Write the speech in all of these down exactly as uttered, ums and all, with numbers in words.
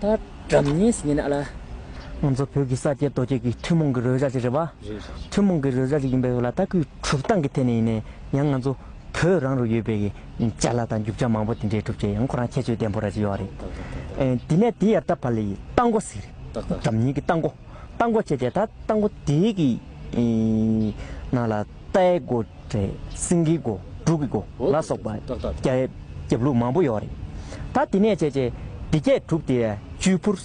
ད་སྒྲ་སྙན་ཟེར་ན་ཨ་ལ། ང་ཚོ་བོད་ཀྱི་ས་སྐྱའི་རྡོ་སྐྱེས་ཀྱི་ཐུན་མོང་གི་རོལ་ཆ་ཅིག་རེད་བ། རེད་རེད། ཐུན་མོང་གི་རོལ་ཆ་ཅིག་ཡིན་པའི་ལ། ད་ཁོའི་གྲུབ་སྟངས་ཀྱི་ཐད་ནས་ཡིན་ནའི་ཡང་ང་ཚོ་བོད་རང་རུ་ཡོད་པའི་ཅ་ལག་དང་རྒྱུ་ཆ་མང་པོ་དེ་འདྲའི་གྲུབ་ཆ་ཡང་ཁོ་རང་ཁྱད་ཆོས་ལྡན་པོ་ར་ཅིག་ཡོད་རེད། ཏག་ཏག་ཏག་ཏག། ཨེ། དེ་ནས་དེ་ཡར་ལྟ་བ་ལ་ཡི་སྟག་མགོ་ཟེར་རེད། ཏག་ཏག་ཏག། སྒྲ་སྙན་གྱི་སྟག་མགོ། སྟག་མགོ་བྱས་ཏེ་ད་སྟག་མགོ་དེའི་གི་ཨེ་ནང་ལ་རྟའི་མགོ་རེད། སེང་གེའི་མགོ། འབྲུག་གི་མགོ་ལ་སོགས་པ། ཏག་ཏག་ཏག། རྒྱབ་རྒྱབ་ལུགས་མང་པོ་ཡོད་རེད། ད་དེ་ནས་བྱས་བྱས་དེ་གས་གྲུབ་སྟེ་བཅུད་ཕུར།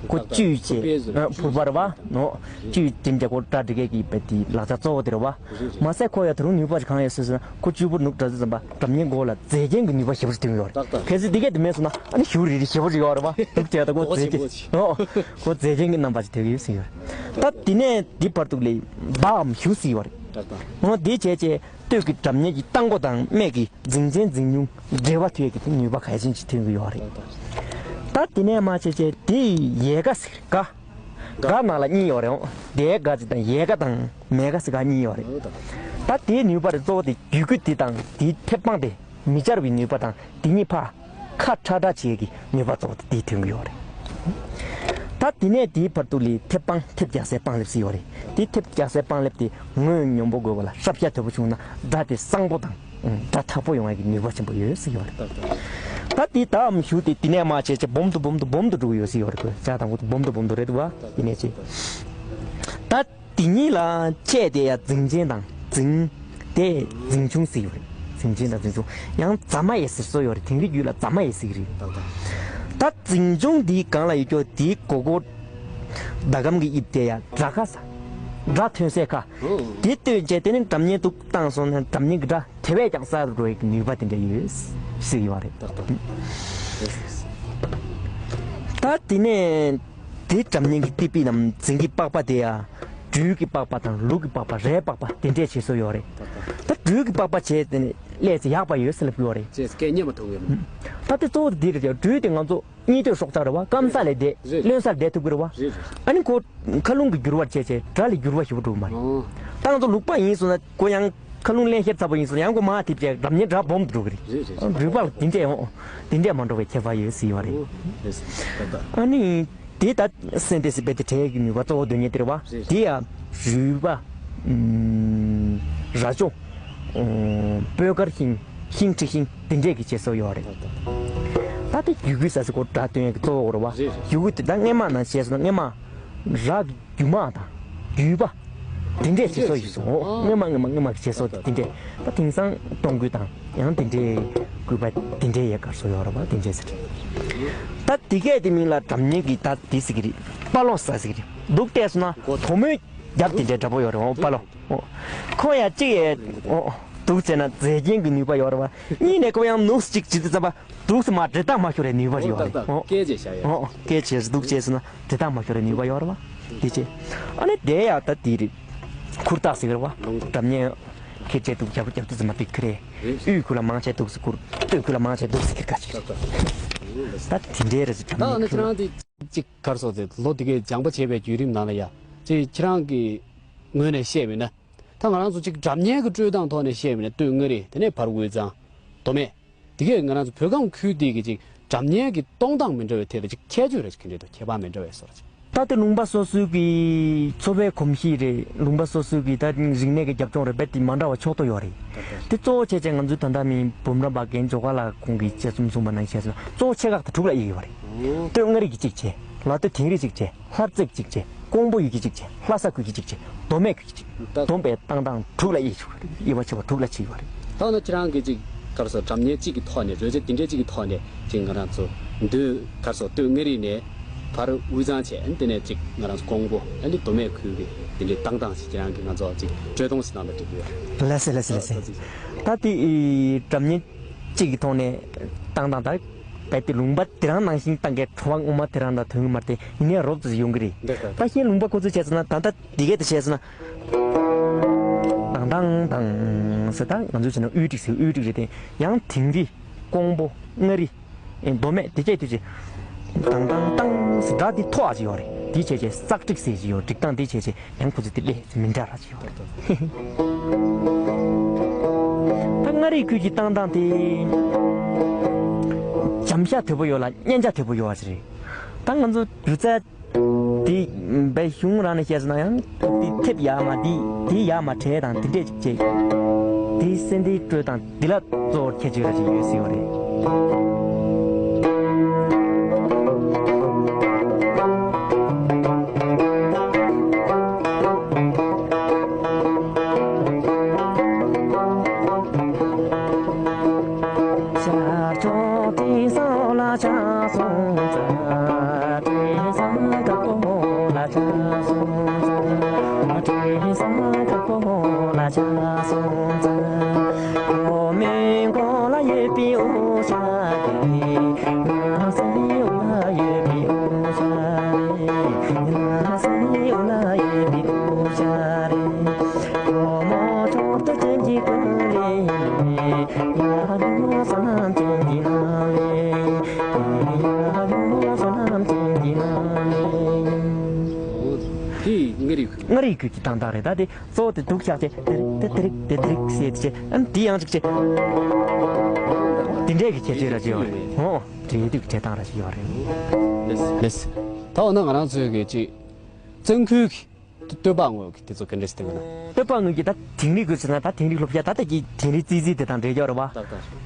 ཁོ་ཏག་ཏག། བཅུད་ཕུར་པའི་བཅས་ཕུར་པ་རེད་བ། ནོ། བཅུད་དེ་འདྲ་ཁོ་སྒྲ་འདི་གས་ཀྱི་པའི་དེ་ལག་ཆ་གཙོ་བོ་དེ་རེད་བ། རེད་རེད། མ་ཟད་ཁོ་ཡང་ད་རུང་ནུས་པ་གང་ཡོད་ཟེར་ཟེར་ན། ཁོ་བཅུད་ཕུར་ནུབ་འདྲ་ཟེར་ཙམ་པ་སྒྲ་སྙན་མགོ་ལ་རྫས་རྐྱེན་གྱི་ནུས་པ་ཞེ་པོ་ཞིག་ཐོན་ཡོད་རེད། ཏག་ཏག། གལ་སྲིད་འདི་གས་དེ་མེད་སོང་ན་ཨ་ནི་ཞུ་རི་རི་ཞེ་པོ་ཞིག་ཡོད་རེད་བ། འདུག་བྱས་ད་ཁོ་རྫས་རྐྱེན། ཨོ། ཁོ་རྫས་རྐྱེན་གྱི་རྣམ་པ་ཞིག་ཐོན་གྱི་ཡོད་ཟེར་ཡོད་རེད། ད་དེ་ནས་འདི་བར་དུ་ལས་བའམ་ཞུ་ཟེར་ཡོད་རེད། ཏག་ཏག། འོ་འདི་བྱས་བྱས་སྟོད་ཀྱི་སྒྲ་སྙན་གྱི་སྟག་མགོ་དང་སྨད་ཀྱི་རྫིང་ཆེན་རྫིང་ཆུང་འབྲེལ་བ་མཐུད་ཀྱི་ནུས་པ་གལ་ཆེན་ཞིག་ཐོན་གྱི་ཡོད་རེད། ད་དེ་ནས་མ་བྱས་བྱས་དེ་ཡལ་ག་ཟེར་ག་ག་ནང་ལ་གཉིས་ཡོད་རེད། འོ་དེའི་ག་ཅིག་དང་ཡལ་ག་དང་མལ་ག་ཟེར་ག་གཉིས་ཡོད་རེད། ད་དེའི་ནུས་པ་རེད། གཙོ་བོ་དེ་རྒྱུད་སྐུད་དེ་དང་དེའི་མཐེབ་པང་དེ་མི་འབྱར་བའི་ནུས་པ་དང་དེ་གཉིས་ཕར་ཁ་ཁྲ་ཁྲ་བྱེད་ཀྱི་ནུས་པ་གཙོ་བོ་དེ་ཐོན་གྱི་ཡོད་རེད། ད་དེ་ནས་དེའི་བར་དུ་ལས་མཐེབ་སྤང་མཐེབ་རྒྱག་སའི་སྤང་ལེབ་ཟེར་ཡོད་རེད། དེ་མཐེབ་རྒྱག་སའི་སྤང་ལེབ་དེ་ངོས་སྙོམས་པོ་དགོས་པ་ལ་ཧྲབ་ཤ་དོད་པོ་བྱུང་ན་སྒྲ་དེ་གསང་པོ་དང་སྒྲ་དག་པོ་ཡོང་ཡག་གི་ནུས་པ་ཆེན་པོ་ཡོད་ཟེར་ཡོད་རེད། ད་དེ་དག་མ་ཞུ་སྟེ་དེ་ནས་མ་བྱས་བྱས་སྦོམ་དུ་སྦོམ་དུ་སྦོམ་དུ་འགྲོ་གི་ཡོད་ཟེར་ཡོད་རེད། ཁོས་ལྕགས་དང་པོ་དུ་སྦོམ་དུ་སྦོམ་དུ་རེད་འདུག་བ། དེ་ནས་བྱས་ད། དེ་གཉིས་ལ་ཁྱད་དེ་ཡང་རྫིང་ཆེན་དང་རྫིང་། དེ་རྫིང་ཆུང་ཟེར་ཡོད་རེད། རྫིང་ཆེན་དང་རྫིང་ཆུང་། ཡང་རྫ་མ་ཡེ་ཟེར་སྲོལ་ཡོད་རེད། དིང་རི་རྒྱུད་ལ་རྫ་མ་ཡེ་ཟེར་གྱི་རེད། ད་རྫིང་ཆུང་འདིའི་སྒང་ལ་ཡོད་ཀྱོག་དེའི་སྒོ་སྒོ་ཟླ་གམ་གྱི་དབྱིབས་དེ་ཡང་སྒྲ་ཁ་ས། སྒྲ་ཐོན་སའི་ཁ། དེ་བཏོན་བྱས་དེ་ནི་སྒྲ་སྙན་འདུག་བཏང་སོང་ན་སྒྲ་སྙན་གྱི་སྒྲ་དེ་བས་ཀྱང་གསལ་རུ་འགྲོ་ཡག་གི་ནུས་པ་དེ་འདྲ་ཡོད་ཟེར་གྱི་ཡོད་རེད། ད་ད་དེ་ནས། དེ་སྒྲ་སྙན་གྱི་ཏི་པི་ནམ་རྫིང་གི་པགས་པ་དེ་ཡང་སྦྲུལ་གྱི་པགས་པ་དང་ལུག་གི་པགས་པ་རའི་པགས་པ་དེ་འདྲས་བྱེད་སྲོལ་ཡོད་རེད། ད་སྦྲུལ་གྱི་པགས་པ་བྱས་དེ་ནས་སླེབས་ཚེ་ཡག་པ་ཡོད་ཟེར་ལབ་ཀྱི་ཡོད་རེད། ཅེས་སྐད་སྙན་མ་ཐོན་གྱི་ཡོད་མ། ད་དེ་གཙོ་བོ་དེ་འདི་རེད། སྦྲུལ་དེ་ང་ཚོ་གཉིད་ཐོས་སྲོག་ཆགས་རེད་བ། སྐམ་ས་ལས་བསྡད། རེད། རློན་སར་བསྡད་ཐུབ་ཀྱི་རེད་བ། རེད་རེད། ཨ་ནི་ཁོ་མཁའ་རླུང་གི་འགྱུར་བ་བྱས་བྱས་སྒྲ་ལས་འགྱུར་བ་ཞེ་པོ་འགྲོ་གི་མ་རེད། ཨོ། ད་ང་ཚོ་ལུག་པ་ཡིན་སོང་ན་ཁོ་ཡང་མཁའ་རླུང་བརླན་གཤེར་ཚ་པོ་ཡིན་སོང་ན་ཡང་ཁོ་མར་འཐིབས་བྱས་སྒྲ་སྙན་སྒྲ་སྦོམ་དུ་འགྲོ་གི་རེད། རེད་རེད་རེད། འགྲུལ་པ་ལ་དེ་འདྲས་ཡོང་། དེ་འདྲས་མ་འགྲོ་བའི་ཁྱད་པར་ཡོད་ཟེར་བ་རེད། ཨོ། རེད་ཟེར་ད་ལྟ། ཨ་ནི་དེ་ད་སེན་ཏེ་སི་བེ་དེ་བྲལ་གྱི་ནུས་པ་གཙོ་བོ་འདོན་མཁན་དེ་རེད་བ། རེད་རེད། དེ་ཡང་རུས་པ། ཨུམ། རྭ་ཅོ། ཨོ། སྤོས་དཀར་ཤིང་། ཤིང་ཁྲི་ཤིང་དེ་འདྲས་ཀྱི་བྱེད་སྲོལ་ཡོད་རེད། ད་ལྟ། ད་དེ་རྒྱུད་སྐུད་ཟེར་སའི་སྒོ་སྒྲ་སྟོན་ཡག་གི་གཙོ་བོ་རེད་བ། རེད་རེད། རྒྱུད་སྐུད་དེ་ད་སྔས་མ་ནང་བཤད་སོང་ན་སྔས་མ། ར་གི་རྒྱུད་མ་དང་། རྒྱུད་པ། དེ་འདྲས་བྱེད་སྲོལ་ཡོད་སོང་། ཨོ། སྔོན་མ་སྔོན་མ་སྔོན་མ་གི་བྱེད་སྲོལ་དེ་དེ་འདྲས། ད་དེང་སང་གཏོང་སྐུད་དང་ཡང་དེ་འདྲས་སྐུད་པ་དེ་འདྲས་ཡལ་གར་སོང་ཡོད་རེད་བ། དེ་འདྲས་ཟེར། ད་དེ་གས་དེ་མིང་ལ་སྒྲ་སྙན་གྱི་ད་དེ་ཟེར་གྱི་རེད། པ་ལོ་ཟེར་གྱི་རེད། འདུག་བལྟས་སོང་ན་དོ་མོའི་རྒྱབ་དེ་འདྲས་འདྲ་པོ་ཡོད་རེད། ཨོ། པ་ལོ། ཨོ། ཁོ་ཡང་གཅིག་ཡས། ཨོ། འདུག་བྱས་ན་རྫས་རྐྱེན་གྱི་ནུས་པ་ཡོད་རེད་བ། གཉིས་ནས་ཁོ་ཡང་ནུབ་གཅིག་བྱེད་དུས་ཙམ་པ། འདུག་སེ་མར་འདྲེད་སྟངས་མ་ཤོར་བའི་ནུས་པ་ཡོད་རེད། ཨོ། སྐད་ཅེས་བྱ་ཡ། ཨོ། སྐད་ཅེས་འདུག་ཅེས་ཟེར་ན་འདྲེད་སྟངས་མ་ཤོར་བའི་ནུས་པ་ཡོད་རེད་བ། དེ་ཅེས། ཨ་ནི་དེ་ཡང་ད་དེ་རེད། ཁུར་སྟག་ཟེར་གི་རེད་བ། སྒྲ་སྙན་ཁྱེར་བྱས་འདུག་རྒྱབ་རྒྱབ་དུས་ཙམ་པ་དེ་ཁི་རེད། དབུས་ཁུར་ལ་མང་ཆེ་འདུག་སེ་ཁུར། སྟོད་ཁུར་ལ་མང་ཆེ་འདུག་སེ་ཁྱེར་ག་ཅིག་རེད། ད་དེ་འདྲའི་རེད་ཟེར། སྒྲ་སྙན་ད་ནི་ཁྱེད་རང་དེ་ཅིག་གར་སོགས་དེ་ལོ་དེ་གའི་སྦྱངས་པ་བྱས་པའི་བརྒྱུད་རིམ་ནང་ལ་ཡ། ཅིག་ཁྱེད་རང་གི་ངོས་ནས་བཤད་མིན་ན། ད་ང་རང་ཚོ་ཅིག་སྒྲ་སྙན་གྱི་སྤྲོད་སྟངས་ཐོག་ནས་བཤད་མིན་ན་སྟོད་མངའ་རིས། དེ་ནས་བར་དབུས་གཙང་། མདོ་སྨད། དེ་གས་ང་རང་ཚོ་བོད་ཁམས་ཁུལ་འདི་གི་ཅིག་སྒྲ་སྙན་གྱི་གཏོང་སྟངས་མི་འདྲ་བའི་ཐད་ལ་ཅིག་ཁྱད་ཆོས་རེ་ཅིག་ག་འདྲ་འདུག་ཁྱད་པར་མི་འདྲ་བའི་བཟོ་འདྲ་ཅིག་ད་ལྟ་ལུང་པ་སོ་སོའི་གི་འཚོ་བའི་གོམས་གཤིས་རེད། ལུང་པ་སོ་སོའི་གི་ད་རིག་གནས་ཀྱི་རྒྱབ་ལྗོངས་རེད་པས། དེ་མ་འདྲ་བ་ཕྱོགས་གཏོགས་ཡོད་རེད། དེ་གཙོ་བོ་བྱས་བྱས་ང་ཚོའི་ད་ལྟ་མི་འབུམ་རམས་པ་རྒན་ཇོ་ཁ་ལགས་ཁོང་གིས་དཔྱད་རྩོམ་གསུངས་པ་ནང་བཞིན་བྱས་ན་གཙོ་བོ་ཆེ་ཁག་དེ་དྲུག་ལ་དབྱེ་ཡོད་རེད། སྟོད་མངའ་རིས་ཀྱི་གཅིག་བྱས། ལ་སྟོད་དིང་རི་གཅིག་བྱས། ལྷ་རྩེ་གཅིག་བྱས། ཀོང་པོ་ཡུལ་གྱི་གཅིག་བྱས། མདོ་སྨད་ཁུལ་གྱི་གཅིག་བྱས། བསྡོམས་པས་བཏང་སྟངས་དྲུག་ལ་དབྱེ་ཆོག་རེད། དབྱེ་བ་ཕྱེ་བ་དྲུག་ལ་ཕྱེ་ཡོད་རེད། ད་ནི་ཁྱེད་རང་གིས་ཅིག་ག་རེ་ཟེར། སྒྲ་སྙན་གཅིག་གི་ཐོག་ནས། རོལ་ཆ་འདི་འདྲའི་གཅིག་གི་ཐོག་ནས་ཅིག་ང་རང་ཚོ་མདོ་ག་རེ་ཟེར། སྟོད་མངའ་རིས་ནས་བར་དབུས་གཙང་བྱས། ཨ་ནི་དེ་ནས་ཅིག་ང་རང་ཚོ་ཀོང་པོ། ཨ་ནི་མདོ་སྨད་ཁུལ་གྱི་འདི་འདྲའི་བཏང་སྟངས་ཤིག་ཁྱེད་རང་གིས་ང་ཚོ་ཅིག་སྤྲོད་གཏོང་ཞིག་གནང་ན་འགྲིག་གི་ཡོད། ལགས་སེ་ལགས་སེ་ལགས་སེ། ད་དེ་སྒྲ་སྙན་གཅིག་གི་ཐོག་ནས་བཏང་སྟངས་ད། རྦད་དེ་ལུང་པ་དེ་རང་ནང་བཞིན་བཏང་མཁན། བྲོ་བ་ངོ་མ་དེ་རང་ལ་ཐོན་གྱི་མ་རེད་དེ། ཡིན་ནའི་རོབ་ཙམ་ཡོང་གི་རེད། འདི་ལྟར། ད་གཞན་ལུང་པ་ཁོ་ཚོས་བྱས་ཙམ་ན། ད་ལྟ་འདི་གས་དེ་བྱས་ཙམ་ན། དང་དང་དང་ཟེར། ད་ང་ཚོས་བྱས་ན་དབུས་འགྲིག་ཟེར། དབུས་འགྲིག་རེད་དེ། ཡང་དིང་རི། ཀོང་པོ། མངའ་རིས། ཨེ། མདོ་སྨད་དེ་བྱས་དུས་ཅིག་དང་དང་དང་ཟེར་སྒྲ་དེ་མཐོ་བ་ཅིག་ཡོད་རེད། དེ་བྱས་བྱས་སག་འགྲིག་ཟེར་ཅིག་ཡོད། འགྲིག་སྟངས་དེ་བྱས་བྱས་ཡང་ཁོ་ཚོས་དེ་སླེབས་མི་འདྲ་ར་ཅིག་ཡོད་རེད། ད་མངའ་རིས་ཁུལ་གྱི་བཏང་སྟངས་དེ་འཇམ་ཤ་དོད་པོ་ཡོད་ལ་སྙན་ཆ་དོད་པོ་ཡོད་པ་ཅིག་རེད། ད་ ད་ང་ཚོ་སྒྱུ་རྩལ་འདི་བའི་གཞུང་རང་ནས་བཤད་སོང་ན་ཡང་འདི་ཐེབས་ཡར་མར་འདི་འདི་ཡར་མར་བྲལ་དང་འདི་འདྲས་ཅིག་བྱས། འདི་སེ་འདི་སྤྲོད་དང་འདི་ལ་གཙོ་བོར་ཁྱད་ཆོས་ར་ཅིག་ཡོད་སྲིད་པ་རེད། ཤར་ཕྱོགས་དེང་སང་ལ་ཆགས་སོང་ཙང་། དེང་སང་དཀར་པོ་ལ་ཆགས་སོང་ཙང་། དེང་སང་དཀར་པོ་ལ་ཆགས་སོང་ཙང་། ཁོ་མོའི་མགོ་ལ་ཡོད་པའི་དབུ་ཞྭ་རེད། ང་སེའུ་ལ་ཡོད་པའི་དབུ་ཞྭ་རེད། ང་སེའུ་ལ་ཡོད་པའི་དབུ་ཞྭ་རེད། ཁོ་མོ་མཆོག་ཏུ་ཅན་གྱི་ཀུན་ལས་ཡར་ལོངས་བསོད་ནམས་ཅན་གྱི་ནང་ལས། ཡར་ལོངས་བསོད་ནམས་ཅན་གྱི་ནང་ལས། འོ། དེ་མངའ་རིས་ཁུལ། མངའ་རིས་ཁུལ་གྱི་གདངས་སྟངས་རེད། ད་དེ་གཙོ་བོ་དེ་འདུག་ཤག་ཅེ་དེ་རིག་དེ་དེ་རིག་དེ་དེ་རིག་ཟེར་དེ་ཅེ་ཨ་འདི་ཡང་ཅིག་ཅེ། དེ་འདྲས་ཀྱི་ཁྱད་ཆོས་ར་ཅིག་ཡོད་རེད། འོ། འབྲེལ་ཡོད་ཀྱི་འབྲེལ་སྟངས་ར་ཅིག་ཡོད་རེད། ལེས། ལེས། ད་འོ་ན་ང་རང་ཚོའི་གི་ཅིག་བཙན་ཁུལ་གྱི་བསྟོད་པ་དངོས་ཀྱི་དེ་ཚོ་ག་འདྲས་སེ་བསྟན་གི་ན། བསྟོད་པ་དངོས་ཀྱི་ད་དིང་རི་དགོས་ཟེར་ན་ད་དིང་རི་སློབ་བྱ་ད་ལྟ་གི་དིང་རི་རྩིས་རྩིས་དེ་དང་འབྲེལ་ཡོད་རེད་བ། ཏག་ཏག་རེད།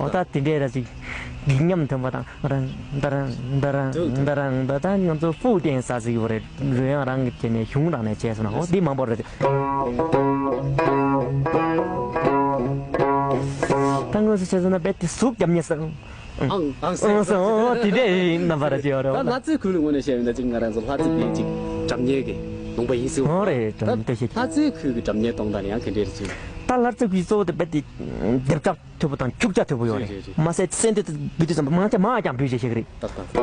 འོ་ད་དེ་འདྲའི་ར་ཅིག་སྒེག་ཉམས་ཐོན་པ་དང་། རང་ད་རང་ད་རང་ད་རང་ད་ད་ང་ཚོ་ཧྥུའུ་ཏན་ས་ཟིག་ཡོད་རེད། རོལ་དབྱངས་རང་གི་བྱས་ནས་གཞུང་རང་ནས་བྱས་སོང་ན། འོ་འདི་མང་པོ་རེད། ད་དངོས་སུ་བྱས་སོང་ན་རྦད་དེ་ཟུག་རྒྱབ་ཉེ་ས། ཨང་ཨང་ཨང་སོ། འོ་དེ་འདྲའི་རྣམ་པ་ར་ཅིག་ཡོད་རེད། ད་ལྷ་རྩེ་ཁུལ་ངོས་ནས་བཤད་ཡོད་ན་ཅིག་ང་རང་ཚོ་ལྷ་རྩེ་དེ་ཅིག་སྒྲ་སྙན་གྱི་ལུང་པ་ཡིན་སྲིད། འོ་རེད། ད་སྒྲ་སྙན་སྟོད་གཞས་ཀྱི། ལྷ་རྩེ་ཁུལ་གྱི་སྒྲ་སྙན་གཏོང་སྟངས་ནི་ཡང་ག་འདྲས་རེད་ཅིག་ད་ལྷ་རྩེ་ཁུལ་གྱི་གཙོ་བོ་དེ་རྦད་དེ་རྒྱབ་ལྕགས་མཐོ་པོ་དང་འཁྱུག་ལྕགས་མཐོ་པོ་ཡོད་རེད། རེད་རེད་རེད། མ་ཟད་སེ་འདི་དེ་འབུད་དུས་ཙམ་པ་མང་ཆེ་མར་ཀྱང་འབུད་བྱེད་ཤེས་ཀྱི་རེད། ཏག་ཏག་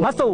ལགས་སོ།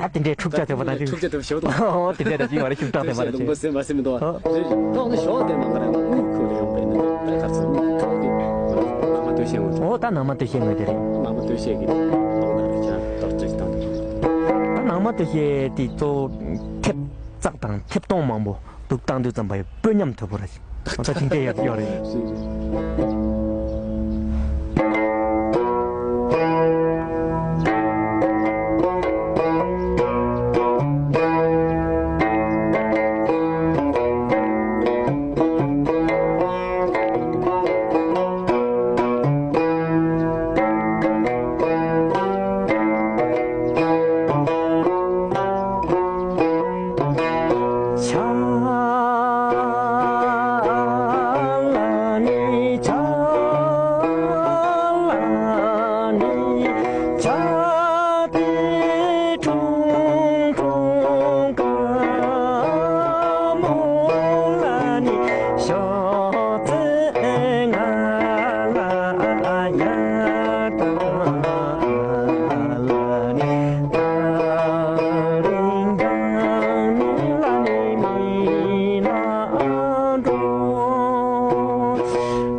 ད་དེ་འདྲའི་འཁྲུག་ཆ་དོད་པ་དང་། འཁྲུག་ཆ་དོད་པ་ཞེ་པོ་འདུག་ཨོ་དེ་འདྲའི་ར་ཅིག་ཡོད་རེད། ཤུགས་དྲག་དོད་པ་ར་ཅིག་ལུང་པ་སེམས་མ་སེམས་མི་འདུག་ཨ། རེད་རེད། ད་འོ་ན་ཞོགས་དེ་མ་ག་རེ་དངུལ་ཁུག་ལ་ཡོང་པས་ན་ད་གར་སོང་ཁོག་གི་ནང་མ་སྟོད་གཞས་ངོས་དེ། ཨོ་ད་ནང་མ་སྟོད་གཞས་ངོས་དེ་རེད། ནང་མ་སྟོད་གཞས་ཀྱི་གཏོང་སྟངས་རེད། ཅག་ཏོག་ཙམ་བཏང་། ད་ནང་མ་སྟོད་གཞས་དེ་གཙོ་བོ་ཐེབས་རྩག་དང་ཐེབས་གཏོང་མང་པོ་འདུག་བཏང་དུས་ཙམ་པ་ཡི་དཔོན་ཉམས་དོད་པོ་ར་ཅིག་ད་ཅིག་འདྲ་ཡོད་ཡོད་རེད།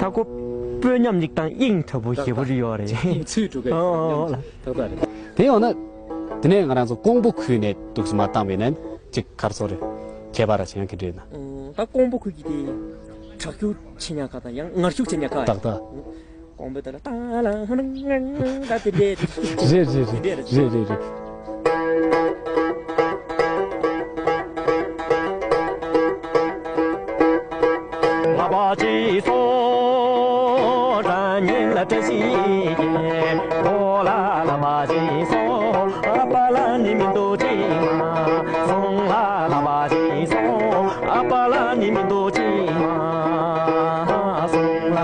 ད་ཁོ་དཔོན་ཉམས་ཅིག་དང་དབྱིངས་དོད་པོ་ཞེ་པོ་ཅིག་ཡོད་རེད། དབྱིངས་ཚུལ་འགྲོ་གི་ཨོ་ཨོ་ལ། ཏག་ཏག་རེད། དེ་ཡང་ན་དེ་ནས་ང་རང་ཚོ་ཀོང་པོ་ཁུལ་ནས་འདུག་སེ་མར་བཏང་བས་ན་ཅིག་ག་རེ་ཟེར་དགོས་རེད། ཁྱད་པར་ར་ཆེ་ཡང་གི་འདྲེ་ན། ད་ཀོང་པོ་ཁུལ་གྱི་དེ་དྲག་རྒྱུག་ཆེ་ཉག་ཁ་དང་ཡང་ངར་ཤུགས་ཆེ་ཉག་ཁ། ཏག་ཏག། ཀོང་པོ་དེ་ལ་ཏ་ལ་ཧ་ན་ང་ང་ད་དེ་འདྲས་རེད། རེད་རེད་རེད་རེད་རེད་རེད། ལ་བ་ཅི་སོ། ར་ཉིན་ལ་བཀྲ་ཤིས་ཀྱི། ཨོ་ལ་ལ་བ་ཅི་སོ། ཨ་པ་ལ་ནི་མི་འདུག་ཅི་མ། སོང་ལ་ལ་བ་ཅི་སོ། ཨ་པ་ལ་ནི་མི་འདུག་ཅི་མ། སོང་ལ།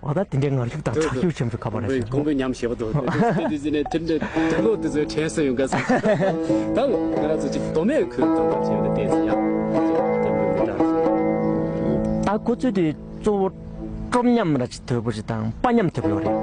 ཨོ་ད་དེ་འདྲའི་ངར་ཤུགས་དང་དྲག་ཤུགས་ཆེན་པོའི་ཁ་པར་རེད་ཤག་ཀོང་པོའི་ཉམས་ཞེ་པོ་འདུག་དེ་དུས་ནས་དེ་འདྲའི་དུག་ལོག་དེ་ཚོའི་དྲན་གསོ་ཡོང་ག་ས། ད་ང་རང་ཚོ་ཅིག་མདོ་སྨད་ཁུལ་ཙམ་པ་བྱས་པ་དེ་ཙི་ཡང་ཅིག་དེ་འདྲའི་མི་འདྲ་ཞིག་ད་ཁོ་ཚོས་དེ་གཙོ་བོ་སྤྲོ་ཉམས་ར་ཅིག་དོད་པོ་ཞིག་དང་དཔའ་ཉམས་དོད་པོ་རེད།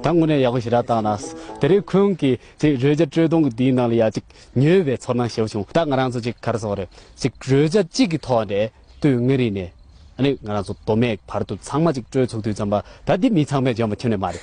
ད་དངོས་གནས་ཡག་པོ་ཞེ་དྲག་བཏང་ན། དེ་རིང་ཁོང་གིས་ཅིག་རོལ་ཆ་དཀྲོལ་གཏོང་གི་འདིའི་ནང་ལ་ཡ་ཅིག་ཉོས་པའི་ཚོར་སྣང་ཞེ་པོ་བྱུང་། ད་ང་རང་ཚོ་ཅིག་ག་རེ་ཟེར་དགོས་རེད། ཅིག་རོལ་ཆ་གཅིག་གི་ཐོག་ནས་དུས་ངེ་རིང་ནས་ཨ་ནི་ང་རང་ཚོ་མདོ་སྨད་བར་དུ་ཚང་མ་ཅིག་དཀྲོལ་ཚུགས་དུས་ཙམ་པ་ད་འདི་མི་ཚང་མས་འཇོན་པ་ཁྱོན་ནས་མ་རེད།